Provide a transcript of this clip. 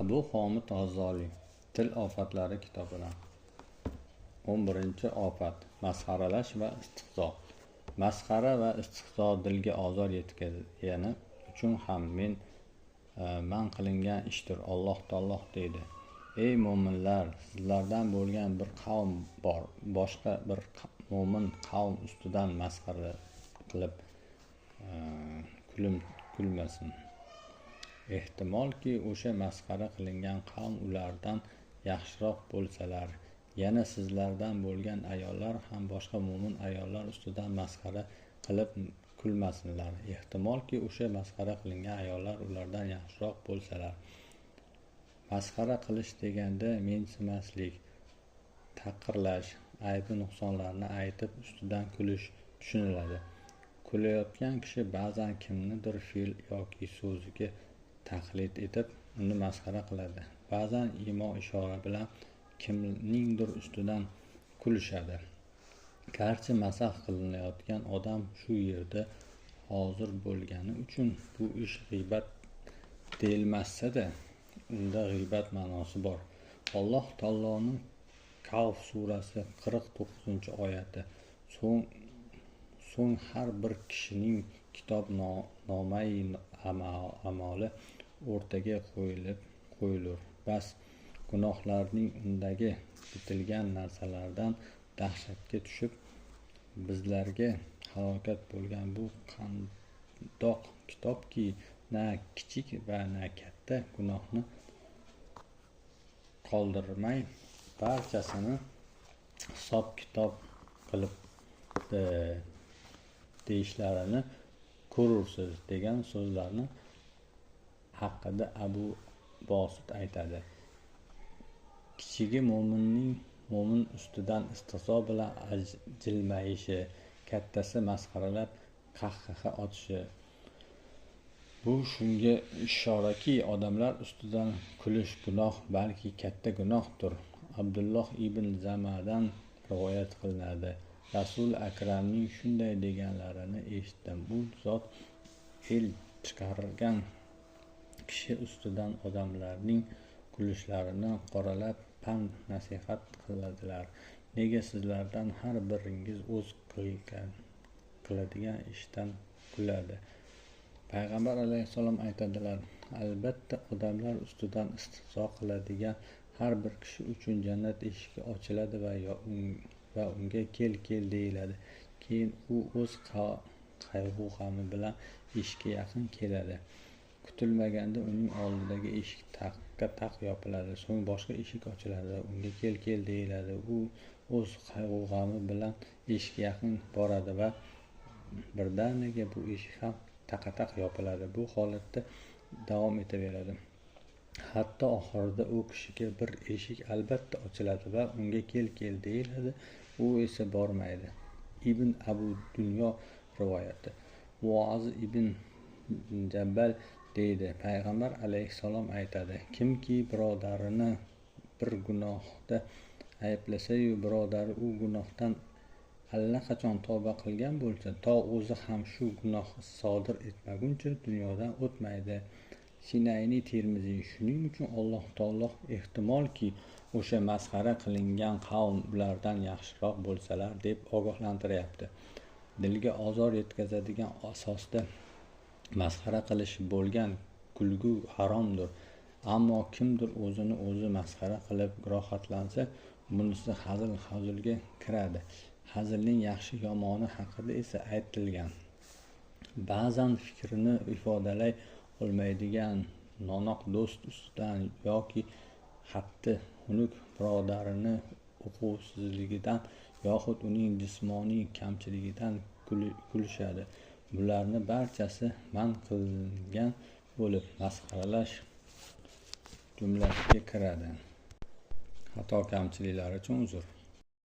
Abu Homid G'azzoliy Til ofatlari kitobidan. 11-ofat masxaralash va istehzo. Masxara va istehzo dilga ozor yetkazgani uchun ham man qilingan ishdir. Alloh taolo deydi: Ey mo'minlar, sizlardan bo'lgan bir qavm bor, boshqa bir mo'min qavm ustidan masxara qilib kulmasin. Ehtimolki o'sha masxara qilingan qavm ulardan yaxshiroq bo'lsalar. Yana sizlardan bo'lgan ayollar ham boshqa mo'min ayollar ustidan masxara qilib kulmasinlar. Ehtimolki o'sha masxara qilingan ayollar ulardan yaxshiroq bo'lsalar. Masxara qilish deganda mensimaslik, taqirlash, aybi nuqsonlarni aytib ustidan kulish tushuniladi. Kulayotgan kishi ba'zan kimnidir fe'l yoki so'ziga taqlid etib uni masxara qiladi. Ba'zan imo ishora bilan kimningdir ustidan kulishadi. Garchi mazax qilinayotgan odam shu yerda hozir bo'lgani uchun bu ish g'iybat deyilmasa-da, unda g'iybat ma'nosi bor. Alloh taoloning Kavf surasi 49-oyati. So'ng har bir kishining kitob nomai amoli o'rtaga qo'yilur. Bas gunohlarning undagi bitilgan narsalardan dahshatga tushib, bizlarga halokat bo'lgan bu qandoq kitobki, na kichik va na katta gunohni qoldirmay barchasini hisob kitob qilib deyishlarini ko'rursiz degan so'zlarni haqida Abu Bosit aytadi. Kichigi mo'min ustidan istehzo bilan jilmayishi, kattasi masxaralab qahqaha otishi. Bu shunga ishoraki, odamlar ustidan kulish gunoh, balki katta gunohdir. Abdulloh ibn Zamadan rivoyat qilinadi. Rasul Akramning shunday deganlarini eshitdim. Bu zot el chiqargan kishi ustidan odamlarning kulishlarini qoralab pand nasihat qiladilar. Nega sizlardan har biringiz o'z qiladigan ishdan kuladi? Payg'ambar alayhissalom aytadilar: albatta odamlar ustidan istehzo qiladigan har bir kishi uchun jannat eshigi ochiladi va unga kel kel deyiladi. Keyin u o'z qayg'u g'ami bilan eshikka yaqin keladi. Kutilmaganda uning oldidagi eshik taqqa taq yopiladi. So'ng boshqa eshik ochiladi. Unga kel kel deyiladi. U o'z qayg'u g'ami bilan eshikka yaqin boradi va birdaniga bu eshik ham taqa-taq yopiladi. Bu holatda davom etaveradi. Hatto oxirida u kishiga bir eshik albatta ochiladi va unga kel kel deyiladi. U esa bormaydi. Ibn Abu Dunyo rivoyati. Muoz ibn Jabbal deydi: Payg'ambar alayhissalom aytadi: kimki birodarini bir gunohda ayblasa-yu, birodari u gunohdan allaqachon tavba qilgan bo'lsa, to o'zi ham shu gunoh sodir etmaguncha dunyodan o'tmaydi. Sinayni Termiziy. Shuning uchun Alloh taolo ehtimolki o'sha masxara qilingan qavm ulardan yaxshiroq bo'lsalar deb ogohlantiryapti. Dilga ozor yetkazadigan asosda masxara qilish bo'lgan kulgu haromdir. Ammo kimdir o'zini o'zi masxara qilib rohatlansa, bunisi hazil-hazilga kiradi. Hazilning yaxshi yomoni haqida esa aytilgan. Ba'zan fikrini ifodalay olmaydigan nonoq do'st ustidan yoki xatti xunuk birodarini uquvsizligidan yoxud uning jismoniy kamchiligidan kulishadi. Bularni barchasi man qilingan bo'lib, masxaralash jumlasiga kiradi. Xato kamchiliklar uchun uzr.